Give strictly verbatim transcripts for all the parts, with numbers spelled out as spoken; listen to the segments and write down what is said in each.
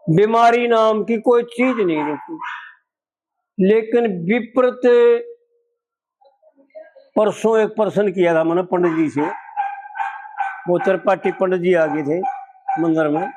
बीमारी नाम की कोई चीज नहीं रहती। लेकिन विपरीत, परसों एक प्रश्न किया था मैंने पंडित जी से, वो त्रिपाठी पंडित जी आ गए थे मंदिर में,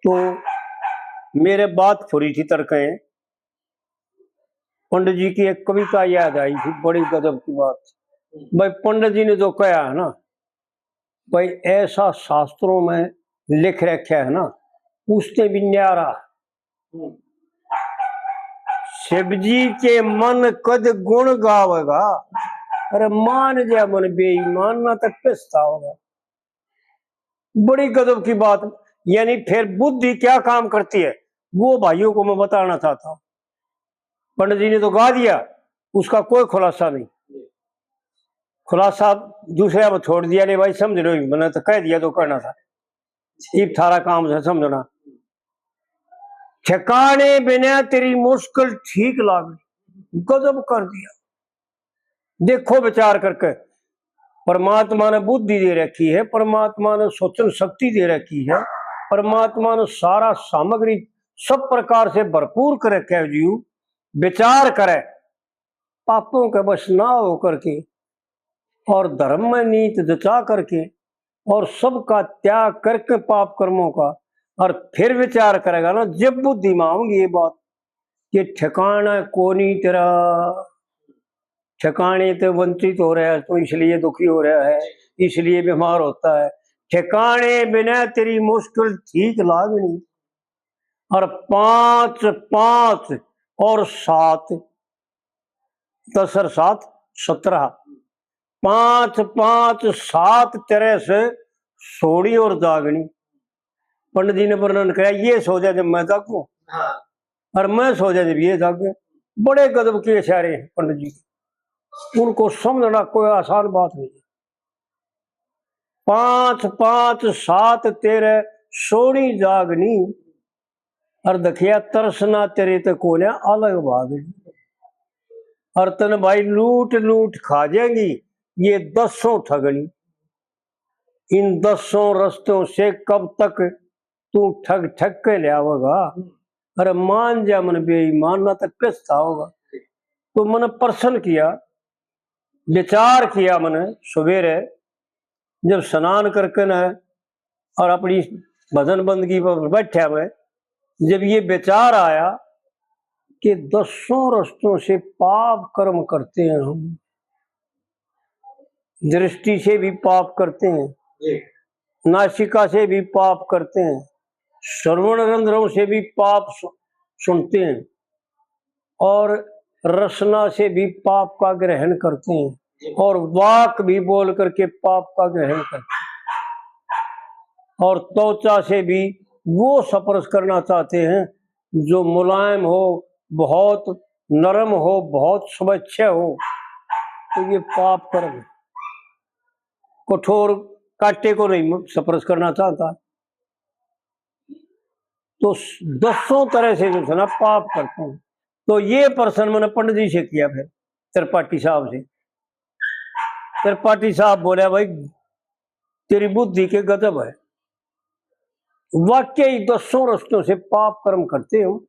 तो मेरे बात फुरी थी तड़के। पंडित जी की एक कविता याद आई थी, बड़ी गजब की बात। भाई, पंडित जी ने जो कहा है ना, भाई, ऐसा शास्त्रों में लिख रखा है ना, उससे भी न्यारा। शिव जी के मन कद गुण गावेगा, अरे मान जा मन बेईमान, ना तो पछतावेगा। बड़ी गजब की बात। यानी फिर बुद्धि क्या काम करती है, वो भाइयों को मैं बताना चाहता हूँ। पंडित जी ने तो गा दिया, उसका कोई खुलासा नहीं। खुलासा दूसरे पर छोड़ दिया, ले भाई, समझ लो, मैंने तो कह दिया जो कहना था, इब थारा काम से समझना। ठिकाने बिना तेरी मुश्किल ठीक लाग, गजब कर दिया। देखो विचार करके, परमात्मा ने बुद्धि दे रखी है, परमात्मा ने सोचन शक्ति दे रखी है, परमात्मा ने सारा सामग्री सब प्रकार से भरपूर कर रखा है। जीव विचार करे, पापों के वश ना हो करके और धर्म में नीत जचा करके और सबका त्याग करके पाप कर्मों का, और फिर विचार करेगा ना, जब बुद्धि में आऊंगी ये बात कि ठिकाना कोनी तेरा, ठिकाने ते वंचित हो रहा है, तो इसलिए दुखी हो रहा है, इसलिए बीमार होता है। ठिकाने बिना तेरी मुश्किल ठीक लागनी। और पांच, पांच और सात, दस और सात सत्रह, पांच, पांच, सात तरह से सोनी और जागनी। पंडित जी ने वर्णन कराया, ये सो जाए जब मैं जागू, हाँ। और मैं सो जाए जब ये जागे। बड़े गजब के इशारे हैं पंडित जी के, उनको समझना कोई आसान बात नहीं है। पांच, पांच, सात तेरे सोनी जागनी, और दखिया तरसना तेरे ते कोन्या अलग भागनी। और तन भाई लूट लूट खा जाएंगी ये दसों ठगनी। इन दसों रस्तों से कब तक तू ठग ठग के ले आवेगा? अरे मान जा मन बेईमान, ना तो पछताओगा। तो मन प्रश्न किया, विचार किया मन सवेरे, जब स्नान करके न और अपनी भजन बंदगी पर बैठा मैं, जब ये विचार आया कि दसों रस्तों से पाप कर्म करते हैं हम, दृष्टि से भी पाप करते हैं, जी। नासिका से भी पाप करते हैं, श्रवण रंध्रों से भी पाप सु-, सुनते हैं, और रसना से भी पाप का ग्रहण करते हैं, जी। और वाक भी बोल करके पाप का ग्रहण करते हैं, और त्वचा से भी वो स्पर्श करना चाहते हैं जो मुलायम हो, बहुत नरम हो, बहुत स्वच्छ हो, तो ये पाप कर्म। कठोर कांटे को नहीं स्पर्श करना चाहता। तो दसों तरह से जो है ना पाप करते हैं। तो ये प्रश्न मैंने पंडित जी से किया, फिर त्रिपाठी साहब से। त्रिपाठी साहब बोले, भाई, तेरी बुद्धि के गजब है, वाकई दसों रस्तों से पाप कर्म करते हो,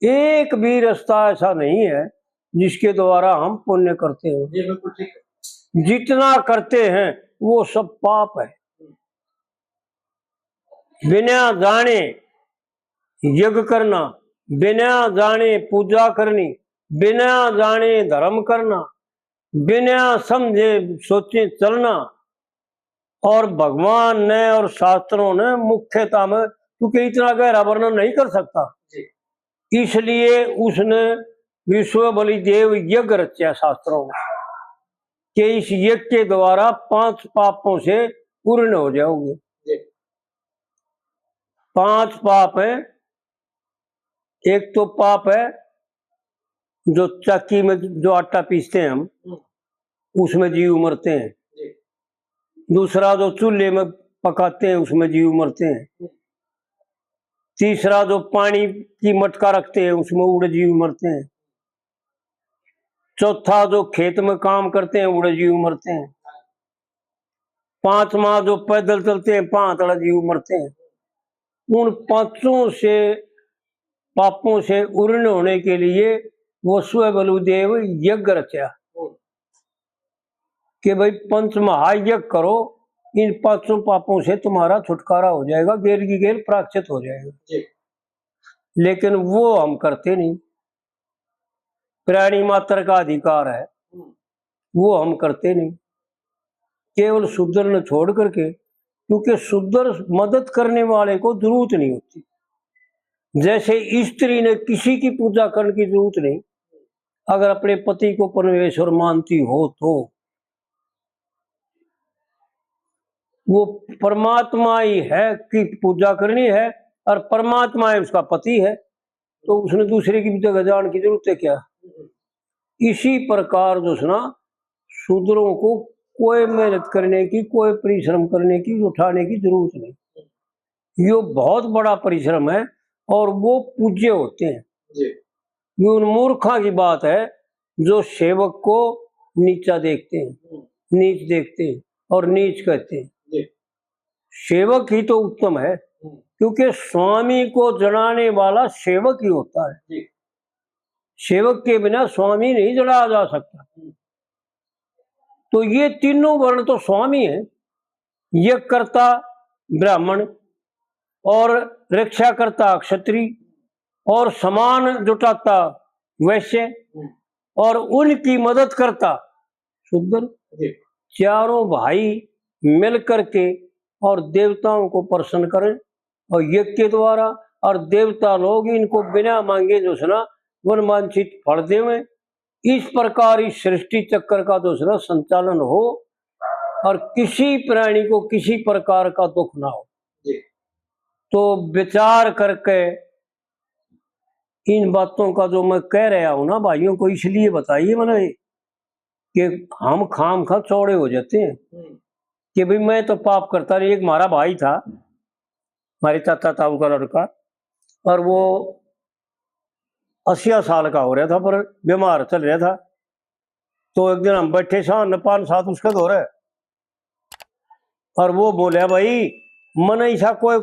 एक भी रास्ता ऐसा नहीं है जिसके द्वारा हम पुण्य करते हो। ये बिल्कुल ठीक है। जितना करते हैं वो सब पाप है। बिना जाने यज्ञ करना, बिना जाने पूजा करनी, बिना जाने धर्म करना, बिना समझे सोचे चलना, और भगवान ने और शास्त्रों ने मुख्यता में, क्योंकि इतना गहरा वर्णन नहीं कर सकता, जी। इसलिए उसने विश्व बलि देव यज्ञ रचा शास्त्रों में, कि इस यज्ञ के द्वारा पांच पापों से पूर्ण हो जाओगे। जी। पांच पाप है। एक तो पाप है जो चाकी में जो आटा पीसते हैं हम, हम्म। उसमें जीव मरते हैं। जी। दूसरा जो चूल्हे में पकाते हैं, उसमें जीव मरते हैं। हम्म। तीसरा जो पानी की मटका रखते हैं, उसमें उड़े जीव मरते हैं। चौथा जो खेत में काम करते हैं, उड़े जीव मरते हैं। पांचवा जो पैदल चलते हैं, पांच वाला जीव मरते हैं। उन पांचों से पापों से उर्ण होने के लिए वो स्वयं बलुदेव यज्ञ रचा कि भाई, पंच महायज्ञ करो, इन पांचों पापों से तुम्हारा छुटकारा हो जाएगा, गेल की गेल प्रायश्चित हो जाएगा। लेकिन वो हम करते नहीं। प्राणी मात्र का अधिकार है, वो हम करते नहीं, केवल शूद्र ने छोड़ करके, क्योंकि शूद्र मदद करने वाले को जरूरत नहीं होती। जैसे स्त्री ने किसी की पूजा करने की जरूरत नहीं, अगर अपने पति को परमेश्वर मानती हो तो। वो परमात्मा ही है कि पूजा करनी है, और परमात्मा है उसका पति है, तो उसने दूसरे की जगह जान की जरूरत है क्या? इसी प्रकार जो है ना, शूद्रों को कोई मेहनत करने की, कोई परिश्रम करने की, उठाने की जरूरत नहीं। यो बहुत बड़ा परिश्रम है और वो पूज्य होते हैं। ये उन मूर्खा की बात है जो सेवक को नीचा देखते हैं, नीच देखते हैं और नीच कहते हैं। सेवक ही तो उत्तम है, क्योंकि स्वामी को जनाने वाला सेवक ही होता है। सेवक के बिना स्वामी नहीं जनाया जा सकता। तो ये तीनों वर्ण तो स्वामी है। यज्ञकर्ता ब्राह्मण और रक्षाकर्ता क्षत्रिय और सामान जुटाता वैश्य और उनकी मदद करता शूद्र। चारों भाई मिल करके और देवताओं को प्रसन्न करें और यज्ञ के द्वारा, और देवता लोग इनको बिना मांगे जो है ना, वन वांछित फल देवें। इस प्रकार इस सृष्टि चक्र का जो है ना, संचालन हो और किसी प्राणी को किसी प्रकार का दुख ना हो। तो विचार करके इन बातों का जो मैं कह रहा हूं ना भाइयों को, इसलिए बताइए मैंने कि हम खाम खा चौड़े हो जाते हैं कि भाई, मैं तो पाप करता नहीं। एक हमारा भाई था, हमारे चाचा ताऊ का लड़का, और वो अस्सिया साल का हो रहा था, पर बीमार चल रहा था। तो एक दिन हम बैठे सा न पान साथ उसके धोरे, और वो बोले, भाई, मैंने ऐसा कोई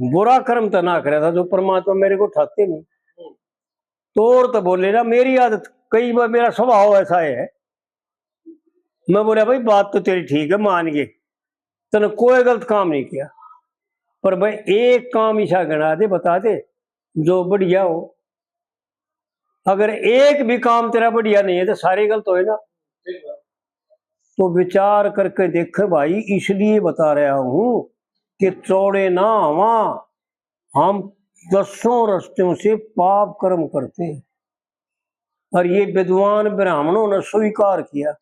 बुरा कर्म तो ना करया था जो परमात्मा मेरे को ठाते नहीं। तो और तो बोले ना, मेरी आदत, कई बार मेरा स्वभाव ऐसा है। मैं बोला, भाई, बात तो तेरी ठीक है, मान गए, तने कोई गलत काम नहीं किया, पर भाई, एक काम ऐसा गिना दे, बता दे, जो बढ़िया हो। अगर एक भी काम तेरा बढ़िया नहीं है, तो सारे गलत होए ना। तो विचार करके देखे भाई, इसलिए बता रहा हूं कि चौड़े ना हवा, हम दसों रस्तों से पाप कर्म करते हैं, और ये विद्वान ब्राह्मणों ने स्वीकार किया।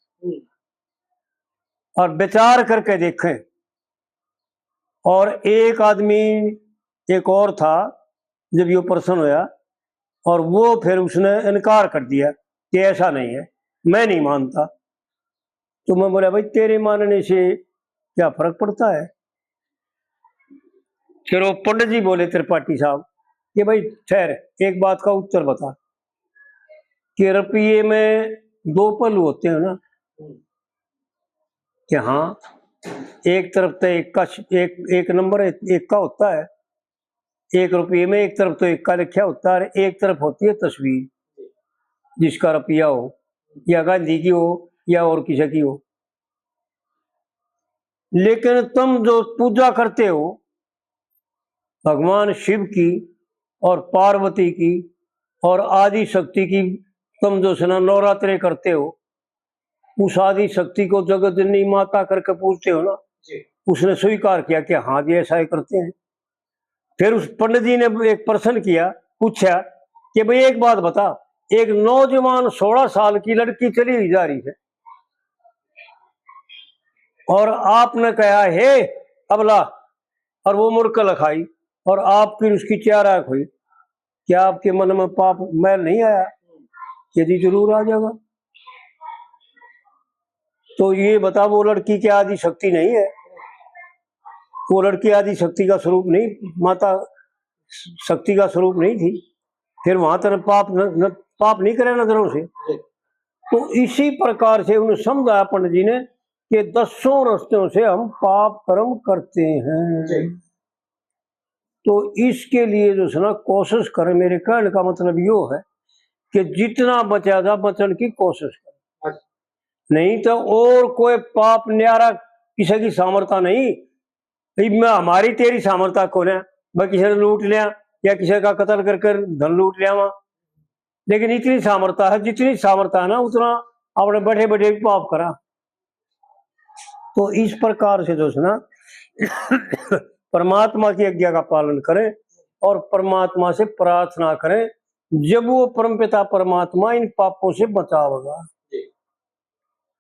और विचार करके देखें, और एक आदमी, एक और था, जब यो प्रश्न होया, और वो फिर उसने इनकार कर दिया कि ऐसा नहीं है, मैं नहीं मानता। तो मैं बोला, भाई, तेरे मानने से क्या फर्क पड़ता है? फिर वो पंडित जी बोले, त्रिपाठी साहब, कि भाई, ठहर, एक बात का उत्तर बता कि रुपये में दो पहलू होते हैं ना, कि हाँ, एक तरफ तो एक का, एक, एक नंबर एक, एक का होता है, एक रुपये में एक तरफ तो एक का लिखा होता है, एक तरफ होती है तस्वीर, जिसका रुपया हो, या गांधी की हो, या और किसी की हो। लेकिन तुम जो पूजा करते हो भगवान शिव की और पार्वती की और आदि शक्ति की, तुम जो है ना नवरात्रे करते हो, उस आदि शक्ति को जगत जननी माता करके पूजते हो ना, उसने स्वीकार किया कि हाँ जी, ऐसा ही करते हैं। फिर उस पंडित जी ने एक प्रश्न किया, पूछा कि भाई, एक बात बता, एक नौजवान सोलह साल की लड़की चली जा रही है और आपने कहा, हे अबला, और वो मुड़ के लखाई, और आपकी उसकी क्या राय हुई? क्या आपके मन में पाप मैल नहीं आया? यदि जरूर आ जाएगा। तो ये बता, वो लड़की क्या आदि शक्ति नहीं है? वो लड़की आदि शक्ति का स्वरूप नहीं, माता शक्ति का स्वरूप नहीं थी? फिर वहां तरफ पाप न, न, पाप नहीं करे नजरों से। तो इसी प्रकार से उन्हें समझाया पंडित जी ने कि दसों रस्तों से हम पाप कर्म करते हैं। तो इसके लिए जो है ना, कोशिश करें। मेरे कहने का मतलब यो है कि जितना बचा जा, बचन की कोशिश करें। नहीं तो और कोई पाप न्यारा किसी की सामर्थ्य नहीं। इब में हमारी तेरी सामर्थ्य को ना, मैं किसी ने लूट लिया या किसी का कत्ल कर कर धन लूट लिया वहां, लेकिन इतनी सामर्थ्य है, जितनी सामर्थ्य है ना, उतना अपने बैठे बैठे भी पाप करा। तो इस प्रकार से जो है ना, परमात्मा की आज्ञा का पालन करें और परमात्मा से प्रार्थना करें, जब वो परमपिता परमात्मा इन पापों से बचावेगा।